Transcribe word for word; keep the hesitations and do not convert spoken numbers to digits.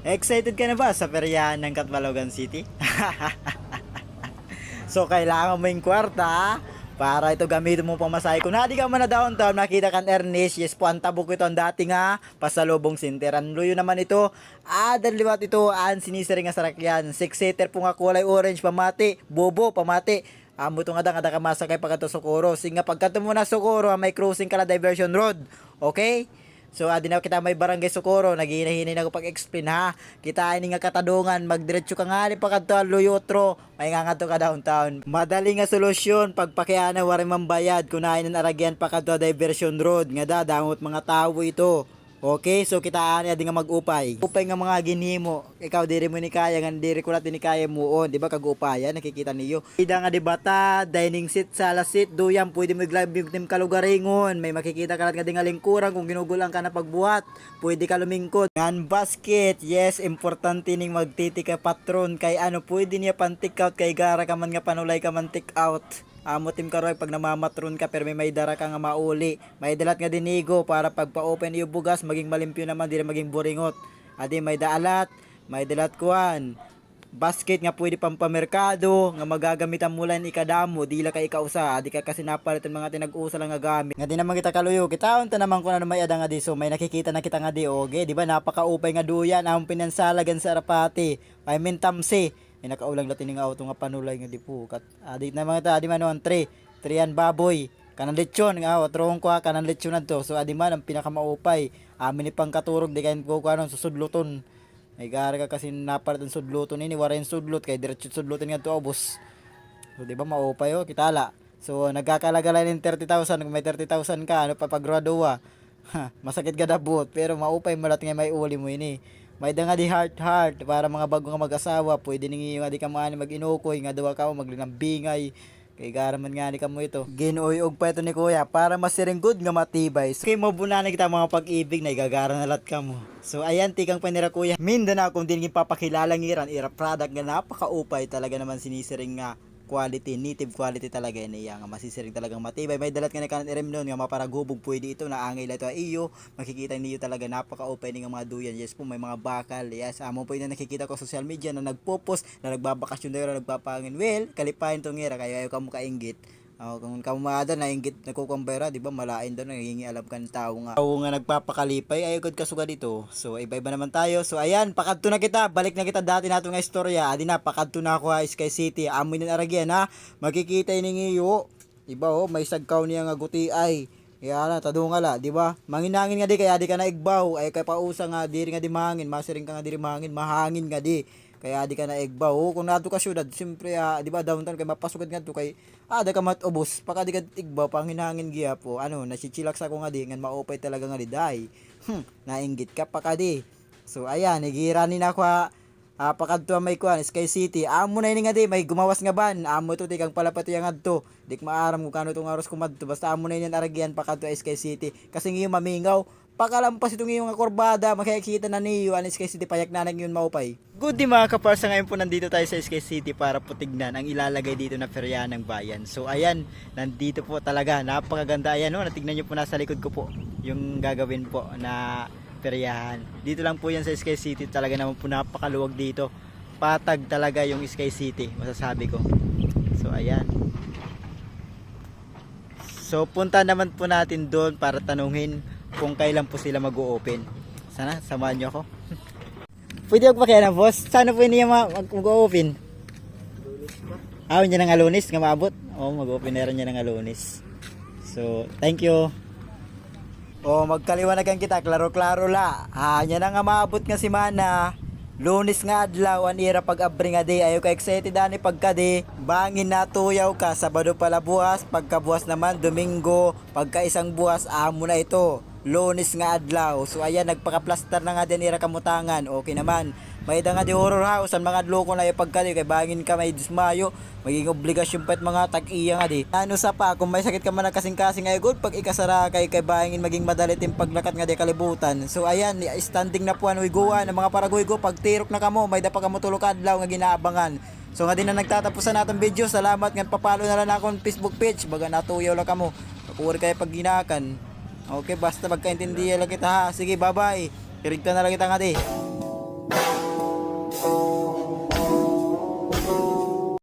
Excited ka na ba sa peryahan ng Catbalogan City? So, kailangan mo yung kwarta para ito gamitin mo pamasahe. Kung nadi ka man na downtown, nakita kan Ernest, yes po, an tabok ito, an dati nga pasalubong center. An luyo naman ito, ada liwat ito, an sinisiring nga sarakyan. Six-seater po nga kulay orange, pamati, bobo, pamati. Amo ito nga ada, ada ka masakay pakadto Socorro. Sige nga, pagkadto mo na Socorro, ha, may crossing ka la diversion road. Okay? So, adi na kita may Barangay Socorro. Naghihinahinay na ako pag-explain, ha. Kita ini nga katadungan, magdiretso ka ngani pakadto ha Luyotro. May ngangadto ka downtown. Madali nga solusyon, pagpakiana, waray man bayad. Kun hain an aragyan pakadto ha diversion road. Ngada, damo it mga tawo ito. Okay, so kita ani adi nga mag-upay. Upay nga mga ginhimo. Ikaw, diri mo ini kaya, ngan diri ko la ini kaya muon. Di ba, kag-upaya, nakikita niyo. Ida nga di bata, dining set, sala set, duyan, pwede mo iglabig it im kalugaringon. May makikita ka la ngadi nga lingkuran kung ginugul-an ka na pagbuhat. Pwede ka lumingkod. Ngan basket, yes, importante ning magtiti ka patron. Kay ano, pwede niya pan-take out, kay gara ka man nga panulay ka man-take out. Amo it im karuhay pag namamatron ka, pero may, may dara ka nga mauli. May dalat nga dinigo para pagpa-open iyo bugas, maging malimpyo naman, diri maging buringot. Adi, may daalat, may dalat kuan. Basket nga pwede pampamerkado, nga magagamitan mo lang ikadamo, diri la kay ikausa, adi ka kasi napalit an mga tinag-usa lang nga gamit. Ngadi naman kita kaluyo, kitaon ta naman kun ano may-ada ngadi, so may nakikita na kita ngadi, okay, di ba, napakaupay nga duyan, amon pinansalag an sarapati, I mean, tamsi. Ay, nakaulang la ini nga auto nga panulay ngadi po, kat, adi naman kita, adi man, one, three, three an baboy, kanan lechon, nga, o, trongko, ha, kanan lechon adto, so, adi man, an pinakamaupay, amin ni pangkaturog, di kay kukuanon, susudloton. Ay, gara ka kasi napalit an sudloton ini, waray an sudlot, kay diretso sudloton ngadto ha ubos. So, di ba, maupay, o, kita la. So, nagkakalaga la ini hin thirty thousand, kun may thirty thousand ka, ano pa, pagduha-duha. Ha, masakit gad ha buot, pero maupay man la it nga may uli mo ini. May-ada ngadi heart-heart, para mga bag-o nga mag-asawa, pwede ning iyo ngadi kamo ani mag-inukoy, nga duha kamo maglinambingay. Kay gara man ngani kamo ito. Gin-uy-og pa ito ni Kuya para masiring gud nga matibay. So, kay mabunaan na kita mga pag-ibig, naigagara na lat kamo. So, ayan, tikang pa nira Kuya Mindanao, kun diin ginpapakilala ngira an ira product nga napakaupay talaga naman, sinisiring nga quality, native quality talaga ini iya nga masisiring talagang matibay. May dalat nga nakanan irimnon nga maparaghubog, pwede ito, naangay la ito ha iyo. Makikita niyo talaga napakaupay ini nga mga duyan. Yes po, may mga bakal. Yes, amo po ini nakikita ko sa social media na nagpo-post na nagbabakasyon daw, nagpapahangin. Well, kalipayan ito ngira, kay ayaw kamo kainggit. O, kun kamo mga ada, nainggit, nagkukuan ba hira, di ba, malain daw, nangingialam kan tawo nga, tawo nga nagpapakalipay, ayaw gud kasugad ito. So, iba-iba naman tayo. So, ayan, pakadto na kita, balik na kita dati nato nga istorya. Adi na, pakadto na ako ha Sky City. Amo ini an aragyan, ha. Makikita ini nga iyo. Di ba, o, may sagkaw niya nga gutiay. Kay ana, tadunga la, di ba? Manginhangin ngadi kay adi ka naigbaw. Ay, kay pausa nga diri ngadi mahangin, masiring ka nga diri mahangin, mahangin ngadi. Kay adi ka naigbaw. O, kun adto ka syudad, siyempre, ah, di ba, downtown kay mapasugad ngadto kay ada ka mat-ubos, pakadi ka igbaw, panginhangin gihap. O, ano, nasi-chillax ako ngadi, ngan maupay talaga ngadi, day. Hmm, nainggit ka, pakadi. So, ayan, igira ni nako ha, ah, pakadto ha may kuan, Sky City. Amo na ini ngadi, may gumawas nga van. Amo ito, tikang palapat iya ngadto. Di ko maaram kun kano ito nga oras kumadto. Basta amo na ini an aragyan pakadto ha Sky City. Kasi ngayon mamingaw. Pakalampas ito ngayon nga kurbada, makikita na niyo an Sky City, payak na ngayon maupay. Good day, mga kaparsa, ngayon po nandito tayo sa Sky City para po tignan ang ilalagay dito na peryahan ng bayan. So, ayan, nandito po talaga, napakaganda. Ayan, o, natignan niyo po, nasa likod ko po yung gagawin po na peryahan. Dito lang po yan sa Sky City. Talaga naman po napakaluwag dito. Patag talaga yung Sky City, masasabi ko. So, ayan. So, punta naman po natin doon para tanungin kung kailan po sila mag-o-open. Sana, samahan niyo ako. Pwede ako pakiana, boss? Sana po niya ma-, mag-, mag-o-open? Lunes pa. Ah, niya nga Lunes nga maabot. O, mag-open na rin niya nga Lunes. So, thank you. O, magkaliwanagan kita, klaro-klaro la. Ah, niya na nga maabot nga semana, Lunes nga adlaw, an ira pag-abri ngadi. Ayaw ka excited ani pagkadi. Bangin natuyaw ka, Sabado pala buwas, pagkabuwas naman, Domingo, pagkaisang buwas, amo na ito. Lunes nga adlaw. So, ayan, nagpakaplastar na ngadi an ira kamutangan. Okay naman. May-ada ngadi horror house, an mga adlokon ayaw pagkadi, kay bangin ka may dismayo. Maging obligasyon pa it mga tag-iya ngadi. An usa pa, kun may sakit ka man nagkasingkasing, ayaw gud pag-ikasara kay, kay bangin maging madali it im paglakat ngadi ha kalibutan. So, ayan, standing na po an huygoan, an mga paraguygo, pagtirok na kamo, may-ada pa kamo tulo ka adlaw nga ginaabangan. So, ngadi na nagtatapos an aton video. Salamat ngan pa-follow na la an akon Facebook page. Baga natuyaw la kamo. Pakuri kay pagginaakan. Okay, basta magkaintindihan la kita, ha. Sige, bye-bye. Irigta na la kita ngadi.